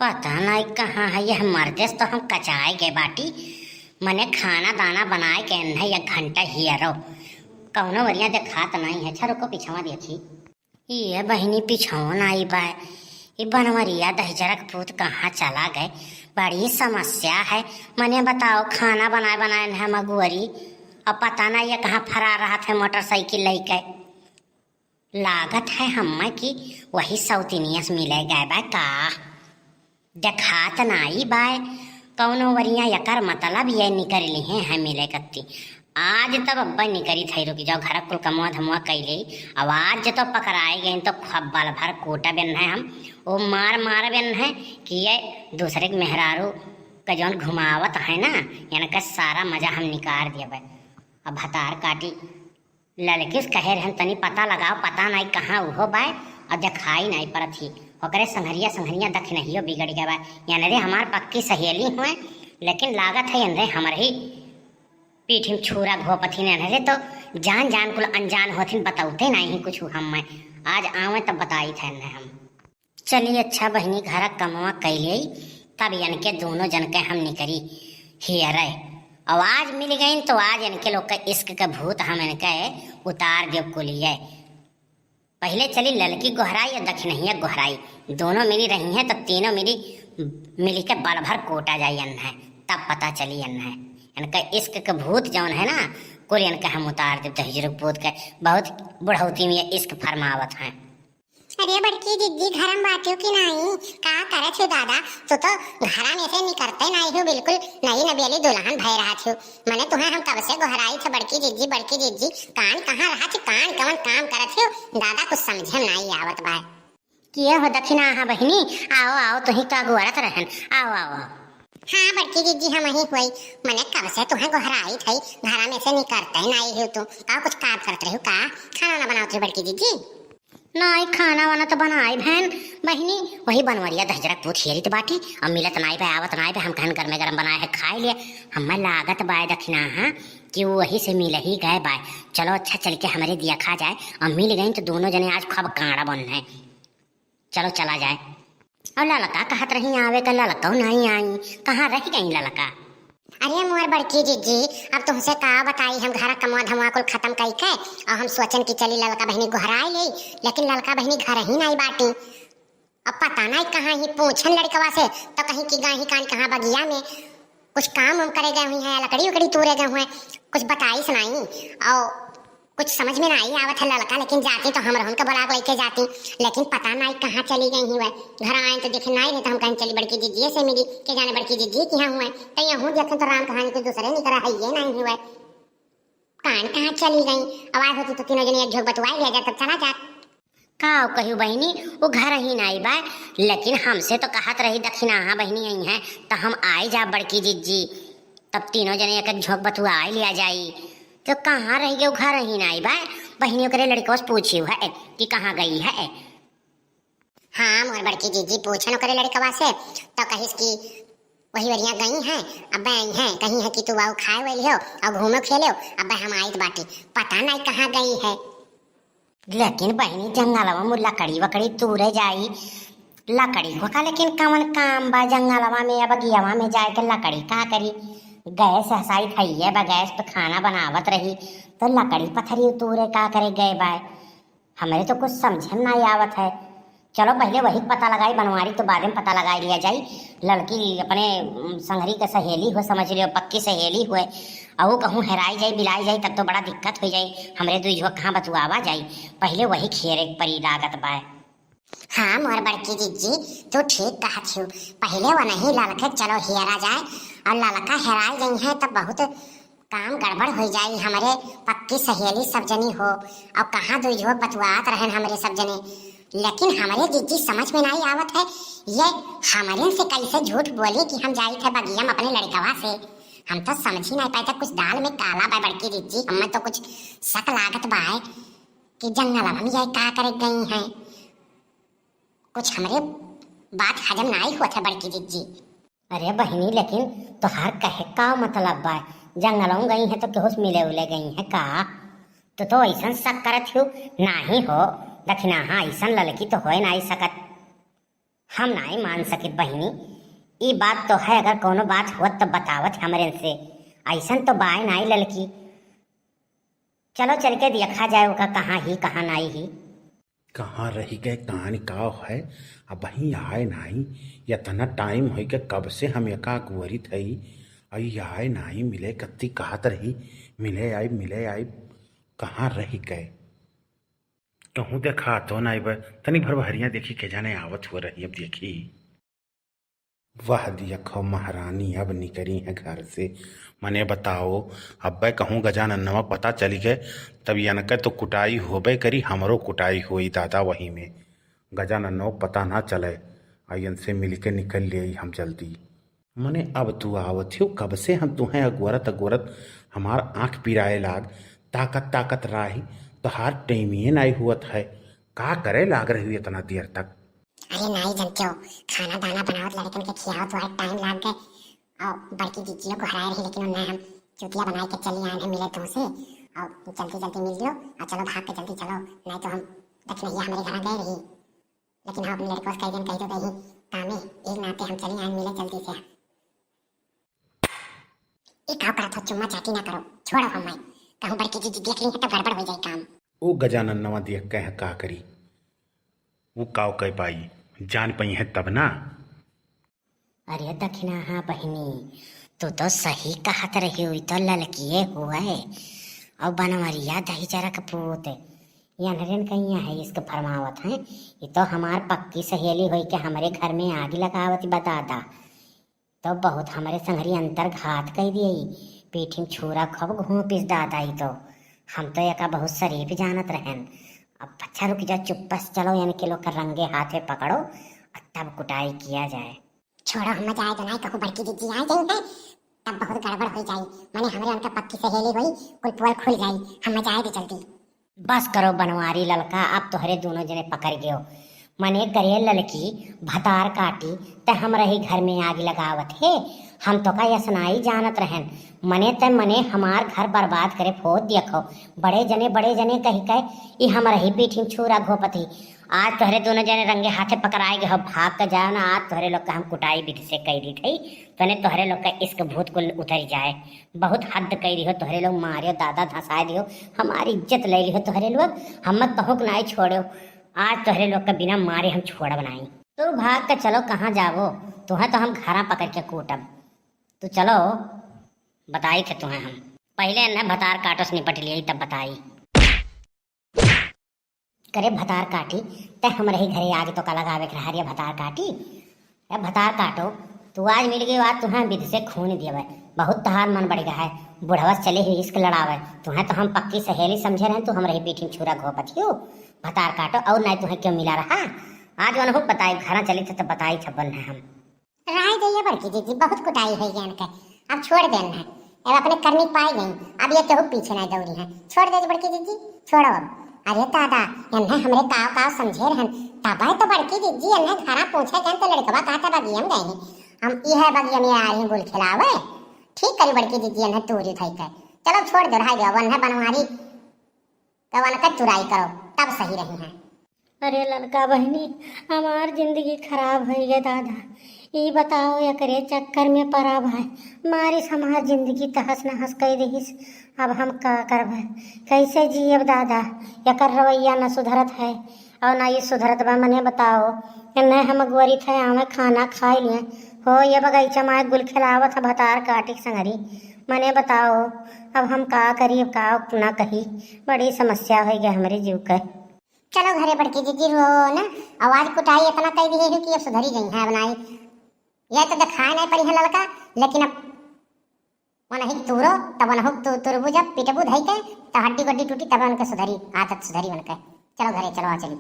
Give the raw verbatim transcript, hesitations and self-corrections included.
पता नाई कहाँ है यह मर्देस, तो हम कचाए गए बाटी। मने खाना दाना बनाए के अन्हे एक घंटा हियरो, कौनो वरिया देखात नाई है। अच्छा रुको, पिछवा देखी। ये बहिनी, पिछवा नाई बाय। ये बनवरिया दहिजरक पूत कहाँ चला गए? बड़ी समस्या है। मने बताओ, खाना बनाए बनाए अन्हे मगुअरी, और पता नाई ये कहाँ फरार रहत है मोटरसाइकिल लइके। लागत है हम्मे कि वही सौतिनिया से मिले गए बा का। देखात नाई बाय कौनो वरिया, एकर मतलब ये निकरली हैं, हैं मिले कत्ती। आज तब अब्बा निकरी थई, रुक जाओ, घर कुल कमवा धमवा कैले। अब आज जो तो पकड़ाए गए तो खूब बल भर कोटा बेन है हम, वो मार मार बेन है कि ये दूसरे के मेहरारू का जौन घुमावत है ना, इनका सारा मजा हम निकाल दिया बा। अब भतार काटी ललकिस कहे रहन, "तनी पता लगाओ, पता नाई कहाँ उहो बाय, और देखाई नाई पड़त ही।" ओकरे संघरिया, संघरिया दखिनहियो बिगड़ गए बाय। यानी रे हमार पक्की सहेली हुए, लेकिन लागत है यानी रे हमर ही पीठ में छुरा घोपत ही। यानी रे तो जान जान कुल अनजान होथिन, बतौते नाई ही कुछ हम। मैं आज आवे तब बताई थे हम। चली अच्छा बहिनी, घर कमवा कैले, तब इनके दोनों जन के हम निकरी हियरे। और आज मिल गईन तो आज इनके लोग का इश्क का भूत हम इनके उतार देव कुलिये। पहले चली ललकी गोहराई और दखिनहिया गोहराई, दोनों मिली रही हैं तो तीनों मिली, मिली के बल भर कोटा जाई अन्हे, तब पता चली अन्हे। इनका इश्क का भूत जौन है ना, कुल इनका हम उतार देव दहिजरक पूत के। बहुत बुढ़ौती में ये इश्क फरमावत हैं। अरे बड़की जिज्जी, घर में बाटियो कि नाई? का करत हो दादा? तू तो घरा में से निकरते नाई हो, बिल्कुल नई नबेली दुल्हन भय रहत हो। मने तुम्हें हम कब से गोहराई थे, बड़की जिज्जी, बड़की जिज्जी, कान कहाँ रहत हो, कान कवन काम करत हो? दादा कुछ समझे में नाई आवत बा। किए हो दखिना? हाँ बहिनी, आओ आओ, तुही तो अगुअरत रहन, आओ आओ आओ। हाँ बड़की जिज्जी, हम ही हुई। मने कब से तुम्हें गोहराई थे, घरा में से निकरते नाई हो तू। का कुछ काम करत रही हो का? खाना ना बनावत रही बड़की जिज्जी? नाई, खाना वाना तो बनाई भैन बहिनी, वही बनवरिया दहिजरक पूत हेरित बाटी, अब मिलत नाई बे, आवत नाई बे। हम कहन गरमे गरम बनाए है, खाए लिए। हमें लागत बाय दखिना है कि वही से मिल ही गए बाय। चलो अच्छा, चल के हमरे दिया खा जाए, और मिल गई तो दोनों जने आज खूब कांड़ा बन है। चलो चला जाए। और ललका कहत रही आवे का, ललका नाई आई, कहाँ रह गई ललका? अरे मोर बड़की जिज्जी, अब तुमसे का बताई, हम घर कमवा धमवा कुल खत्म कई के और हम सोचन कि चली ललका बहिनी गोहराई ले, लेकिन ललका बहिनी घर ही नाई बाटी। अब पता नाई कहाँ ही, पूछन लड़कवा से तो कहीं कि गाही कान कहाँ बगिया में कुछ काम उम करे गए हुई हैं, लकड़ी उकड़ी तूरे गए हुए, कुछ बताई सुनाई। और कुछ समझ में नाई आवत है ललका, लेकिन जाती तो हम रहन के बुला के लेके जाती, लेकिन पता नाई कहाँ चली गई ही वह। घर आए तो देखे नाई रहे, तो हम कहन चली बड़की जिज्जी से मिली, के जाने बड़की जिज्जी किहाँ हुए, तो यहूँ देखे तो राम कहानी तो दूसरे निकरा है, ये नाई हुए। कान कहाँ चली गई? आवाज होती तो तीनों जने एक झोंक बतुआई लिया जात, तब चला जात। का कहियो बहिनी, वो घर ही नाई बा, लेकिन हमसे तो कहत रही दखिना, हाँ बहिनी आई हैं, तो हम आई जा बड़की जिज्जी, तब तीनों जने एक एक झोंक बतुआई लिया जाई। तो कहाँ रह गए, घर ही नाई बा। बहिनी ओकरे लड़कवा से पूछी है कि कहाँ गई है। हाँ मोर बड़की जिज्जी, पूछन ओकरे लड़कवा से, तो कहिस कि वही वरिया गई हैं, अब आई हैं, कहीं है कि तू आओ खाए वाली हो और घूमो खेलो, अब हम आइत बाटी, पता नाई कहाँ गई है। लेकिन बहिनी, जंगलवा में लकड़ी वकड़ी तूरे जाई, लकड़ी को का, लेकिन कवन काम बा जंगलवा में या बगियावा में जाए के, लकड़ी का करी? गैस हसाई खइए बा, गैस पे खाना बनावत रही, तो लकड़ी पथरी तूरे का करे गए बा? हमरे तो कुछ समझे में नाई आवत है। चलो पहले वही पता लगाई, बनवारी तो बाद में पता लगाई लिया जाई। लड़की अपने, उम, संगरी के सहेली हो, समझ लियो, पक्की सहेली हुए, और वो कहूँ हेराई जाई, बिलाई जाई, तब तो बड़ा दिक्कत हो जाई। हमरे दुई झोंक कहाँ बतुआवा जाई, पहले वही खेरे के परी लागत बाय। हाँ मोर बड़की जिज्जी, तू ठीक कहत हियो। पहले वो नहीं ललके चलो हेरा जाए, और ललका हेराई गई है तब बहुत काम गड़बड़ हो जाई। हमरे पक्की सहेली सब जनी हो, और कहाँ दुई झोंक बतुआत रहन हमरे सब जने। लेकिन हमरे जिज्जी समझ में नाई आवत है, ये हमरे से कैसे झूठ बोली कि हम जाई थे बगिया में अपने लड़कवा से। हम तो समझ ही नाई पाए थे, कुछ दाल में काला बा बड़की जिज्जी, हमें तो कुछ शक लागत बा कि जंगल में ये का करे गई हैं। कुछ हमरे बात हजम नाई होत है बड़की जिज्जी। अरे बहिनी, लेकिन तोहार कहे का मतलब बा? जंगलों गई है तो केहू से मिले उले गई है का? तू तो ऐसन शक करत हियो, नाही हो दखिना, हाँ, ऐसन ललकी तो होए नाही सकत। हम नाई मान सकित बहिनी, ई बात तो है, अगर कौनो बात होत तो बतावत हमरे से, ऐसन तो बाय नाई ललकी। चलो चल के देखा जाए ओका कहाँ ही, कहाँ नाई ही। कहाँ रहि गए, कहाँ निकाव है, अबहीं आए नाई। यतना टाइम होइ के कब से हम एका अगुवरित हई, अई आए नाई मिले, कत्ती कहत रही, मिले आई, मिले आई, कहाँ रहि गए? कहूँ देखात हो नाई बा, तनी भर बहरिया देखी के जाने आवत हो रही, अब देखी। वाह दियखो महारानी, अब निकरी हैं घर से। मने बताओ, अब्बे कहूँ गजाननवा पता चली गए, तब यनके तो कुटाई होबे करी, हमरो कुटाई होई दादा वही में। गजाननवा पता ना चले, आ यनसे मिलके निकल लेई हम जल्दी। मने अब तू आवत हो, कब से हम तुहें अगोरत अगोरत हमार आँख पिराए लाग, ताकत ताकत राही, तोहार टेमिये नाई हुअत है। का करे लाग रही हो इतना देर तक? अरे नाई जनते हो, खाना दाना बनावत लड़कन के खियावत वहाँ टाइम लाग गए। और बड़की जिज्जियो गोहराए रही, लेकिन उन्हें हम चुतिया बनाए के चली आए हैं मिले तुमसे। और जल्दी जल्दी मिल लो और चलो भाग के जल्दी चलो, नहीं तो हम दक्षिणैया हमारे घर गए रही। लेकिन हम अपने लड़कों से कह दें, कह तो दही कामे, एक नाते हम चली आए मिले जल्दी से। ई का करत हो, चुम्मा चाटी ना करो, छोड़ो हम मैं। कहूँ बड़की जिज्जी देख ली है तो गड़बड़ हो जाए काम। ओ गजाननवा देख के है का करी, वो काव कह पाई, जान पई है तब ना। अरे दखिनहा बहिनी, तू तो सही कहत रही हुई, तो ललकिए हुए। और बनवरिया दही जरा के पूत, यनरेन कहिया है इसके फरमावत हैं। ये तो हमार पक्की सहेली होई के हमरे घर में आग लगावत बा दादा। तो बहुत हमरे संगरी अंतर घात कह दिए, पीठी में छुरा खूब घोंपिस दादा। ई तो हम तो एका बहुत शरीफ जानत रहन। अब अच्छा रुक जा, चुप्पस चलो, यानी के लोग का रंगे हाथे पकड़ो और तब कुटाई किया जाए। छोड़ो, हम जाए दो, नाई कहूँ बड़की जिज्जी आ जाई है, तब बहुत गड़बड़ हो जाई। मने हमरे उनका पक्की सहेली होई, कुल पोल खुल जाई। हम जाए दो जल्दी। बस करो बनवारी ललका, अब तोहरे दोनों जने पकड़ गयो। मने करे ललकी भतार काटी, ते हमरे ही घर में आग लगावत है। हम तो का यसनाई जानत रहन, मने ते मने हमार घर बर्बाद करे फोत दियखो। बड़े जने, बड़े जने कही कहे, ई हमरे ही पीठी में छुरा घोपत ही। आज तोहरे दोनों जने रंगे हाथे पकड़ाए गए हो, भाग के जाओ ना, आज तोहरे लोग का हम कुटाई विधि से कह दी थी, तने तोहरे लोग का इश्क भूत कुल उतर जाए। बहुत हद कह रही हो तोहरे लोग, मारियो दादा धसाए दियो, हमारी इज्जत ले ली हो तोहरे लोग, हम मत कहूँ कि नाई छोड़ो, आज तोहरे लोग का बिना मारे हम छोड़ब नाई। तू भाग के चलो, कहाँ जावो, तुहें तो हम घरा पकड़ के कूटब। तू चलो, बताई थे तुहें हम, पहले न भतार काटो से निपट लिए तब बताई। करे भतार काटी, ते हमरे ही घरे आग तो का लगावे के रहा रे भतार काटी। ए भतार काटो, तू आज मिल गई, आज तुहें विध से खून दियवे। बहुत तहार मन बढ़ गया है, बुढ़वा से चले ही इश्क लड़ावे। तुहें तो हम पक्की सहेली समझे रहे, तू हमरे ही पीठी में छुरा घोपत हियो। भतार काटो, और नहीं तुहें क्यों मिला रहा? आज वनहु बताई, घरा चली थे तो बताई छब्बन है हम। राय दे ये बड़की जिज्जी, बहुत कुटाई है ज्ञान के, अब छोड़ देन है। अब अपने करनी पाई गई, अब ये केहू पीछे नहीं दौड़ी है। छोड़ दे बड़की जिज्जी, छोड़ो अब। अरे दादा, एन्हे हमरे काव काव समझे रहन, तबे तो बड़की जिज्जी एन्हे घरा पूछे गए तो लड़कवा कहता बगिया में गए हैं। हम इहे बगिया में आ रही गुल खिलावे। ठीक करी बड़की जिज्जी एन्हे तूरी धई के। चलो छोड़ दे, राय दे, अब एन्हे बनवारी तो वनका चुराई करो, तब सही रही हैं। अरे ललका बहिनी, हमार जिंदगी खराब होइ गए दादा। ई बताओ, एकरे चक्कर में पराब है, मारिस हमार जिंदगी तहस नहस कइ दिहिस। अब हम का करबे, कैसे जियब दादा? एकर रवैया न सुधरत है और ना ई सुधरत बा। मने बताओ, एन्हे हम अगुवरी थे आवे खाना खाए लिए, हो ये बगीचा में गुल खिलावत है भतार काटी के संगरी। मने बताओ, अब हम का करी, अब का ना कही, बड़ी समस्या होइ गए हमरे जीव के। चलो घरे बड़की जिज्जी, रो ना, आवाज कुटाई इतना कह दिए हो कि अब सुधरी गई है, अब नाई। यह तो दिखाए नहीं पड़ी है ललका, लेकिन अब वनहिक तूरो, तब वनहुक तू तुरबू जब पिटबू धई के, तो हड्डी गड्डी टूटी, तब उनके सुधरी, आदत सुधरी उनके। चलो घरे, चलो आ चली।